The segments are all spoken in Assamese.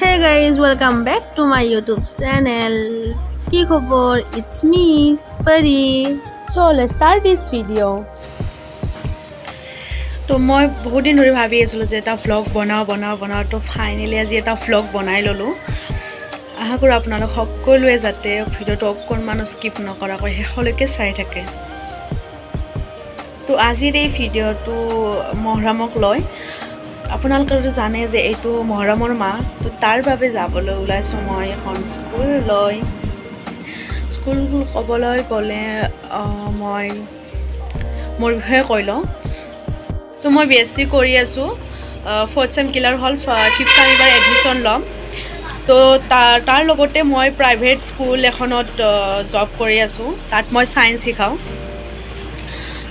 Hey guys, welcome back to my YouTube channel. কি খবৰ? It's me, Pari. So let's start this video. তো মই বহুত দিন ধৰি ভাবি আছিলোঁ যে এটা ভ্লগ বনাওঁ বনাওঁ বনাওঁ। তো ফাইনেলি আজি এটা ভ্লগ বনাই ল'লোঁ। আশা কৰোঁ আপোনালোক সকলোৱে যাতে ভিডিঅ'টো অকণমানো স্কিপ নকৰাকৈ শেষলৈকে চাই থাকে। তো আজিৰ এই ভিডিঅ'টো মহৰমক লৈ। আপোনালোকেতো জানে যে এইটো মহৰমৰ মাহ। তো তাৰ বাবে যাবলৈ ওলাইছোঁ মই এখন স্কুললৈ। স্কুল ক'বলৈ গ'লে মই মোৰ বিষয়ে কৈ লওঁ। তো মই বি এছ চি কৰি আছোঁ। ফ'ৰ্থ চেম ক্লিয়াৰ হ'ল, ফিফ্থ চেম এইবাৰ এডমিশ্যন ল'ম। তো তাৰ লগতে মই প্ৰাইভেট স্কুল এখনত জব কৰি আছোঁ। তাত মই ছায়েন্স শিকাওঁ।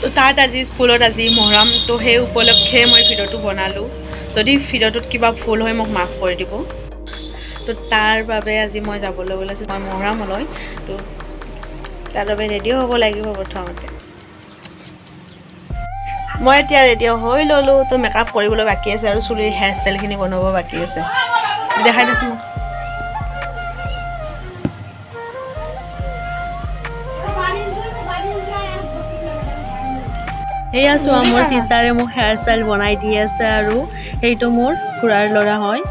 তো তাত আজি স্কুলত আজি মহৰম, তো সেই উপলক্ষে মই ভিডিঅ'টো বনালোঁ। যদি ভিডিঅ'টোত কিবা ভুল হয়, মোক মাফ কৰি দিব। তো তাৰ বাবে আজি মই যাবলৈ ওলাইছোঁ মই মহৰমলৈ। তো তাৰ বাবে ৰেডিও হ'ব লাগিব। প্ৰথমতে মই এতিয়া ৰেডি হৈ ল'লোঁ। তো মেকআপ কৰিবলৈ বাকী আছে আৰু চুলিৰ হেয়াৰ ষ্টাইলখিনি বনাব বাকী আছে। দেখাই দিছোঁ মোক। এয়া চোৱা, মোৰ চিষ্টাৰে মোক হেয়াৰ ষ্টাইল বনাই দি আছে আৰু সেইটো মোৰ খুৰাৰ ল'ৰা হয়।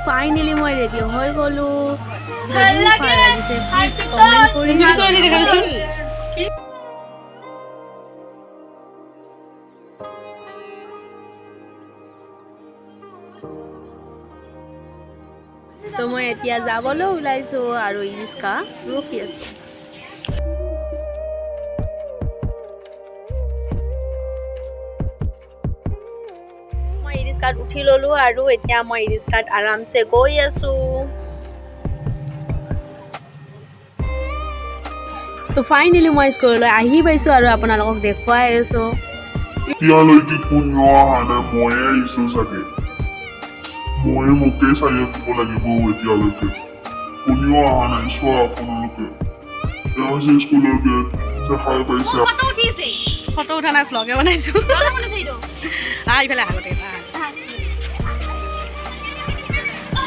ফাইনেলি মই ৰেডি হৈ গ'লোঁ। যদি ভাল লাগিছে, প্লিজ কমেণ্ট কৰি দেখাচোন। তো মই এতিয়া যাবলৈ ওলাইছোঁ আৰু ই ৰিক্সা ৰখি আছোঁ। মই ই ৰিক্সাত উঠি ল'লোঁ আৰু এতিয়া মই ই ৰিক্সাত আৰামছে গৈ আছোঁ। তো ফাইনেলি মই স্কুললৈ আহি পাইছোঁ আৰু আপোনালোকক দেখুৱাই আছোঁ। এতিয়ালৈকে কোনেও অহা নাই, ময়ে আহিছো চাগে। ময়ে মোকেই চাই থাকিব লাগিব। এতিয়ালৈকে কোনেও অহা নাই। চোৱা আপোনালোকে, এয়া হৈছে স্কুলৰ গেট, দেখাই পাইছে। ফটো উঠা নাই, ভ্লগে বনাইছোঁ। আহ, ইফালে আহ, গোটেই আহ।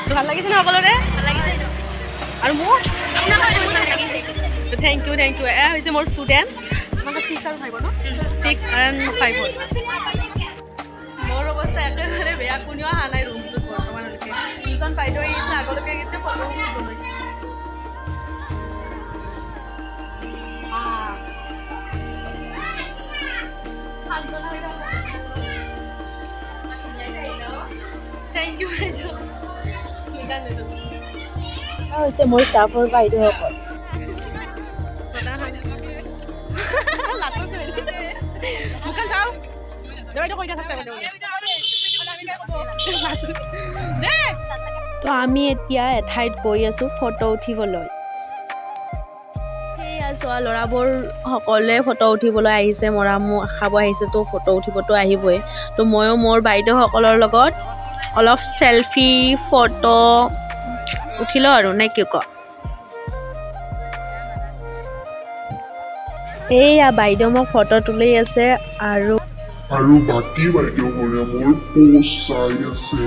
তো ভাল লাগিছে ন সকলোৰে আৰু মোৰ? Thank U, thank U. এয়া হৈছে মোৰ ষ্টুডেণ্ট। তোমালোকে ছিক্স আৰু ফাইভৰ ন? ছিক্স এণ্ড ফাইভৰ। মোৰ অৱস্থা একেবাৰে বেয়া। কোনেও অহা নাই ৰুমটোত বৰ্তমানলৈকে। দুজন বাইদেউ আহিছে, আগলৈকে গৈছে ফটো উঠিবলৈ। আহ। Thank U বাইদেউ। এয়া হৈছে মোৰ ষ্টাফৰ বাইদেউসকল। মুখখন চাওঁ দে বাইদেউ, কৈ দিয়া ফাৰ্ষ্ট। দে। তো আমি এতিয়া এঠাইত গৈ আছোঁ ফটো উঠিবলৈ। সেয়া চোৱা, ল'ৰাবোৰ সকলোৱে ফটো উঠিবলৈ আহিছে। মৰাম খাব আহিছে, তো ফটো উঠিবতো আহিবই। তো ময়ো মোৰ বাইদেউসকলৰ লগত অলপ চেলফি ফটো উঠিলোঁ আৰু, নে কি কয়? এইয়া বাইদেউ মোক ফটো তুলি আছে আৰু আৰু বাকী বাইদেউবোৰে মোৰ পোষ্ট চাই আছে।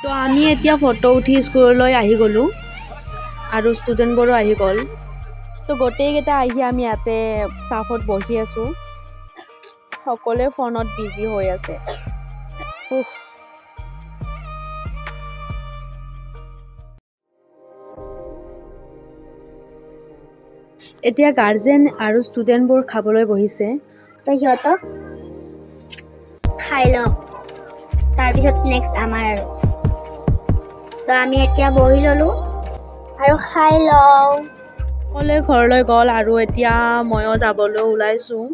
তো আমি এতিয়া ফটো উঠি স্কুললৈ আহি গ'লোঁ আৰু ষ্টুডেণ্টবোৰো আহি গ'ল। তো গোটেইকেইটা আহি আমি ইয়াতে ষ্টাফত বহি আছোঁ। সকলোৱে ফোনত বিজি হৈ আছে। উফ। এতিয়া গাৰ্জেন আৰু ষ্টুডেণ্টবোৰ খাবলৈ বহিছে। তো সিহঁতক খাই লওক, তাৰপিছত নেক্সট আমাৰ আৰু। তো আমি এতিয়া বহি ল'লোঁ আৰু খাই লওঁ। সকলোৱে ঘৰলৈ গ'ল আৰু এতিয়া ময়ো যাবলৈ ওলাইছোঁ।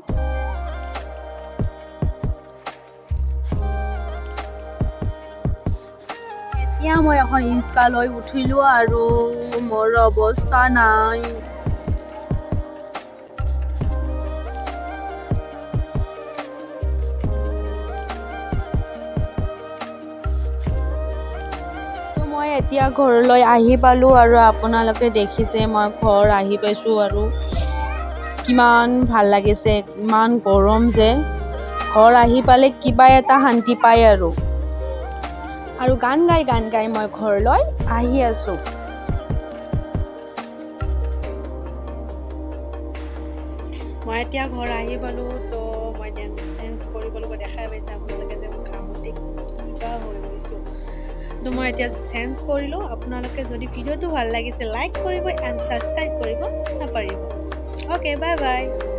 এতিয়া মই এখন ই লৈ উঠিলোঁ আৰু মোৰ অৱস্থা নাই। তো মই এতিয়া ঘৰলৈ আহি পালোঁ আৰু আপোনালোকে দেখিছে, মই ঘৰ আহি পাইছোঁ আৰু কিমান ভাল লাগিছে। ইমান গৰম যে ঘৰ আহি পালে কিবা এটা শান্তি পায় আৰু। আৰু গান গাই গান গাই মই ঘৰলৈ আহি আছোঁ। মই এতিয়া ঘৰ আহি পালোঁ। তো মই ডেন্স চেঞ্জ কৰিব লাগিব। দেখাই পাইছে আপোনালোকে যে মই ঘামতে কিবা হৈ গৈছোঁ। তো মই এতিয়া চেঞ্জ কৰিলোঁ। আপোনালোকে যদি ভিডিঅ'টো ভাল লাগিছে, লাইক কৰিব এণ্ড ছাবস্ক্ৰাইব কৰিব নাপাহৰিব। Okay, bye bye.